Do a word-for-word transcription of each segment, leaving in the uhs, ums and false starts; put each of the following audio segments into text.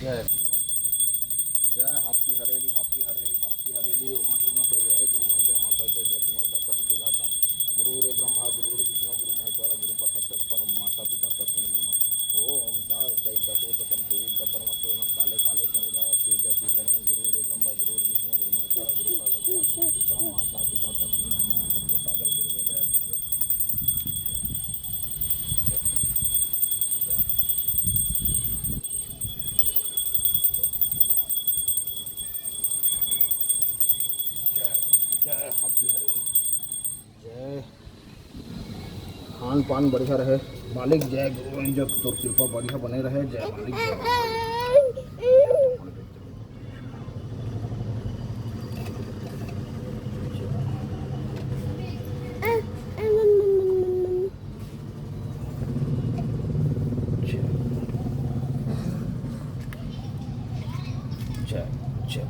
जय गुरु। जय हाप्ती हरेली, हाप्ती हरेली, हाप्ती हरेली। ओमा जो ना सो जय गुरु, जय माता, जय जय पिनो दाता पितु दाता। गुरु रे ब्रह्मा, गुरु रे विष्णु, गुरु महेश्वर, गुरु साक्षात परम माता पिता तस्मै नमः। ओम सा सहित सो तसम सुविद परम सोनम काले काले संगा सीज सीजन में गुरु रे ब्रह्मा, गुरु रे विष्णु, गुरु महेश्वर, गुरु साक्षात परम माता पिता तस्मै नमः। गुरु रे सागर, गुरु रे दया, गुरु रे जय, जय हाप्ती हरेली। जय। खान पान बढ़िया रहे। मालिक जय गुरु, जब तोर कृपा बढ़िया बने रहे। जय मालिक जय। जय, जय।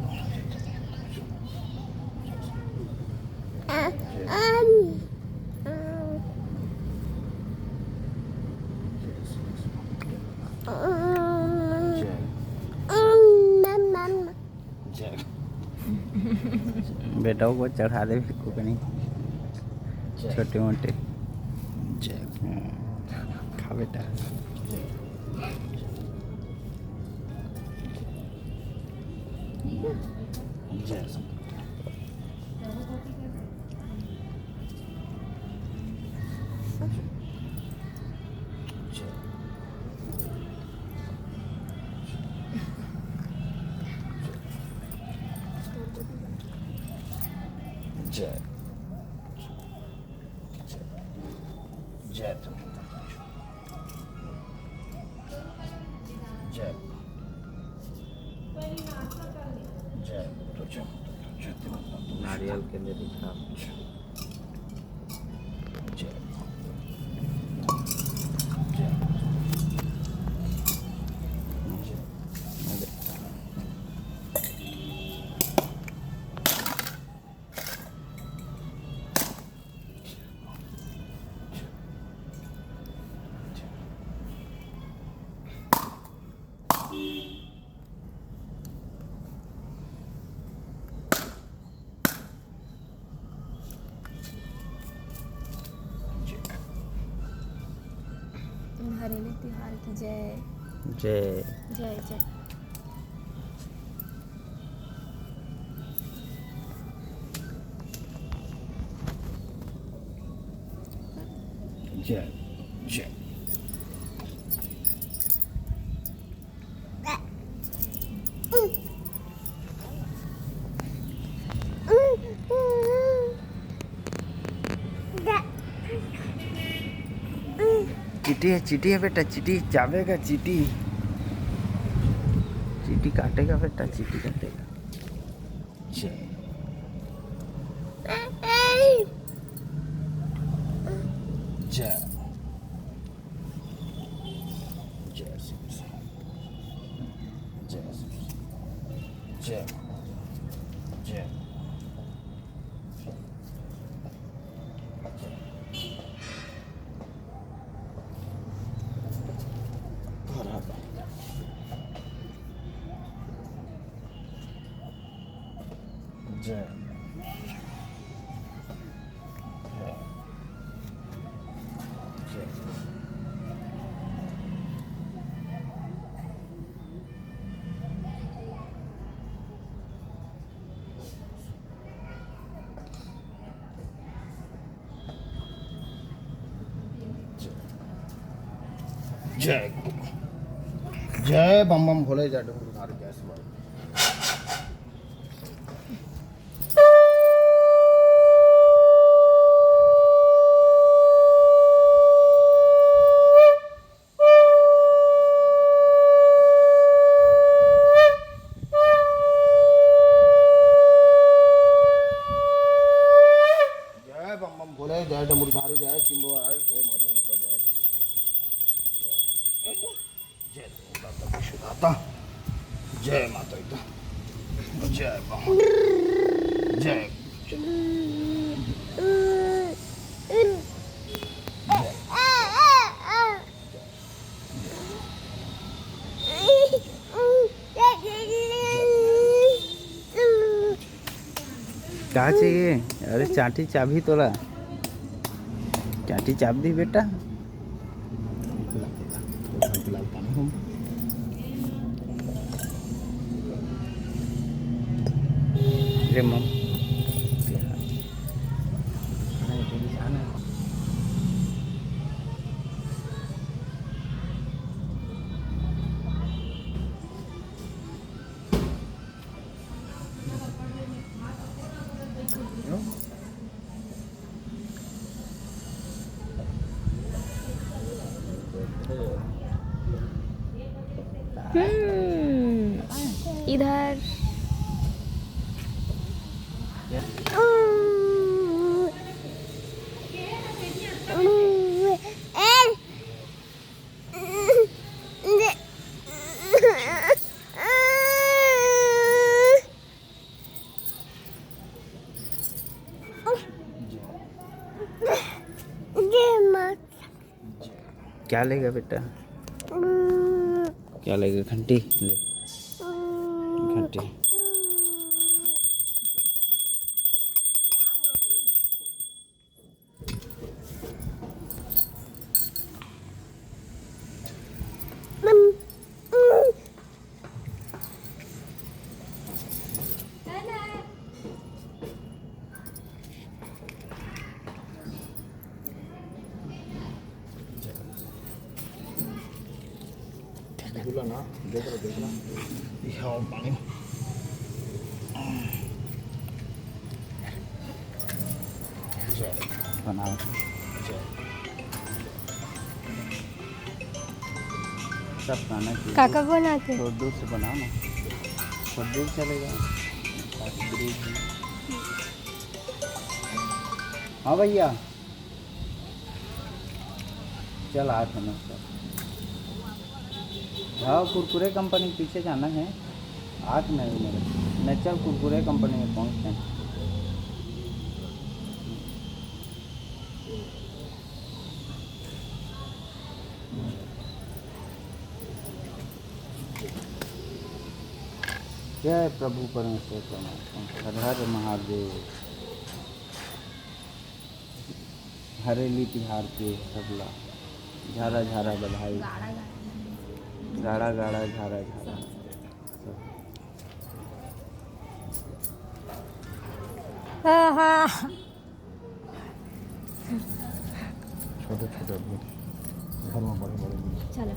जय। बेटा को चढ़ा दे भी कुकनी। जय। छोटे मोटे। जय। खा बेटा। जय। जय। जय। जय। जय। जय। जय। जय। नारियल के दे दिखा। जय। जय। जय। हरेली तिहार की जय। जय। जय जय। जय। जय। चींटी है, चींटी है बेटा, चींटी जावेगा, चींटी, चींटी काटेगा बेटा, चींटी काटेगा। जय। जय। जय श्री कृष्ण। जय श्री कृष्ण। जय। जय। जय। जय, जय बम बम भोले, जय डमरू धारी, जय शिवाय। जय बम बम भोले, जय डमरूधारी, जय चिंबो महाराज, ओम हरि ओम पर जय। जय माता विश्वदाता, जय माता दी, जय बम, जय। अच्छा, ये, अरे, चांटी चाबही तोला, चांटी चाबही बेटा। रे मम। हम्म, इधर। क्या लेगा बेटा? क्या लेगा? घंटी ले। घंटी। झूला ना, देख लो, देख लो। ये और पानी। बनाओ। सब खाना चाहिए। काका बनाते? थोड़ा दूर से बनाओ ना, थोड़ा दूर चले जाओ। हाँ भैया, चल, आठ है ना। हाँ, कुरकुरे कंपनी के पीछे जाना है। आठ नहीं मेरे, मैं चल कुरकुरे कंपनी में पहुँचते हैं। जय प्रभु परमेश्वर परमात्मा, हर हर महादेव। हरेली तिहार के सबला झारा झारा बधाई। गाड़ा गाड़ा झारा झारा। हाँ, हाँ। छोटे छोटे अभी घर में बड़े बड़े भी। चलो।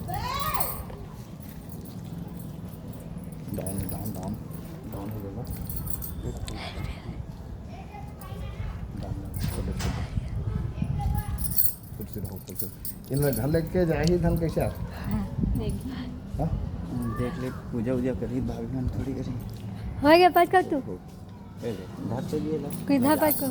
डाउन, डाउन, डाउन, डाउन हो जाएगा। डाउन, छोटे छोटे। कुर्सी रहो, कुर्सी। इनमें घर लेके जाही धन कैसे आप? हाँ, देख। हाँ? देख ले, पूजा उजा करी, भाग में थोड़ी करी। हो गया, पैक कर तू। ए ले, धर तो दिए ला। किधर पैक कर?